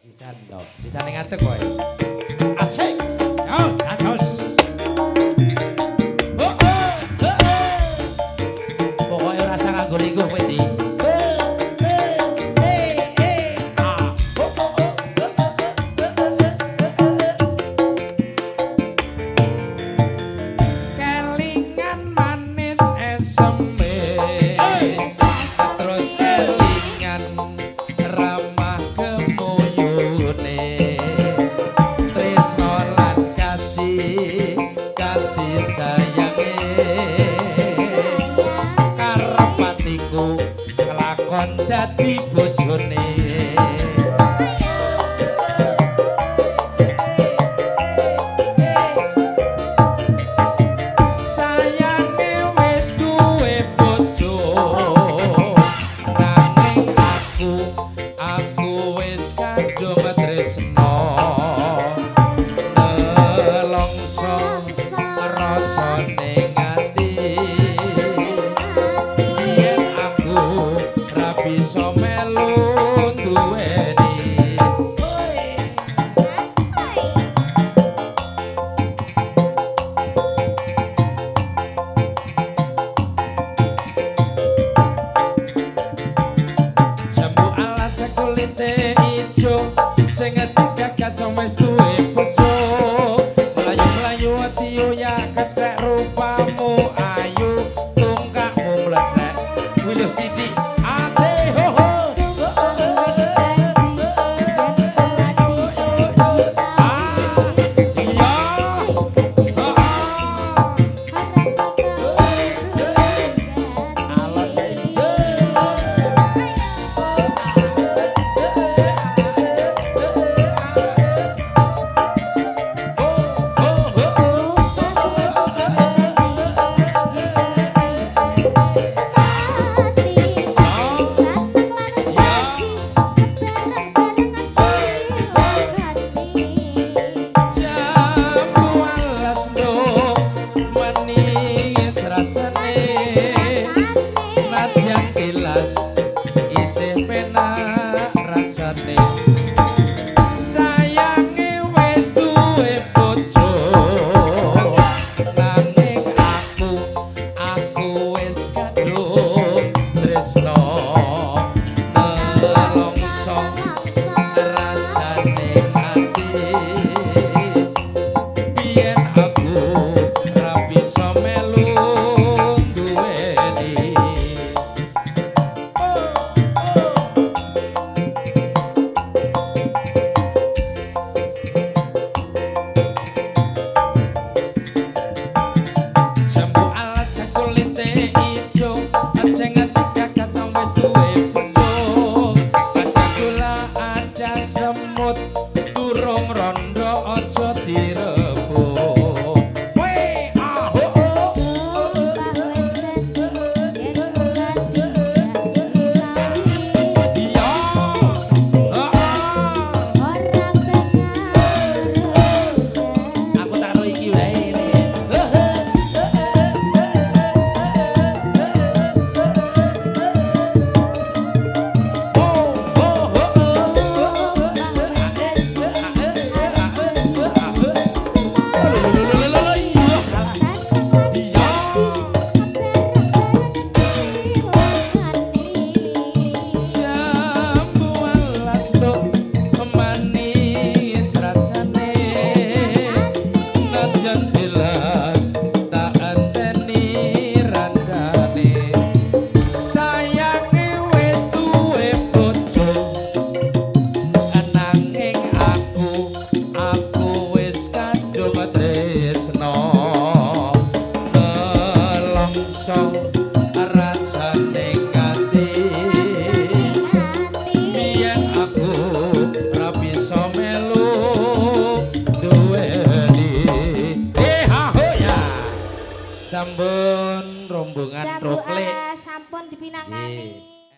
Sisan to. Sisane ngadeg kowe. Asik. Yo, dados. Oh, oh, oh. Pokoke ora usah nganggo lingkuh kowe ndi. Kelingan manis eseme. Terus kelingan ramah kemuyune. Tresno lan kasih, kasih sayange. Karep atiku nglakon dadi bojone. Sayange wis duwe bojo, nanging aku wis kadung tresno. Nelongso rasane ati, yen aku ra bisa melu duweni. Jambu alas kulite ijo, sing digagas wis duwe bojo. Mlayu-mlayu dioyak kethek rupamu ayu, tungkakmu mlethek wiluh sithik asih ho ho. Ah, iya. Alon ijo. Jambu alas nduk manis rasane, nadyan tilas isih penak rasane. Sayange wis duwe bojo, nanging aku wis kadung tresno. Nelongso rasane ati, biyen aku ra bisa melu duweni. Oh, oh. Jambu alas kulite ijo, sing digagas wis duwe bojo. Ada gula ada semut, durung rondo aja direbut. Weh, ah, ho, ho. Iya. Ah, ah. Aku taruh iki wae. Oh, oh, oh, oh. Jambu alas nduk manis rasane, nadyan jelas tak enteni randane. Sayange wis duwe bojo, nanging aku wis kadung tresno. Nelongso rasane ati, biyen aku ra bisa melu duweni. Ha ho ya. Sampun rombongan Jambu Roklik. alas sampun dipinangkani.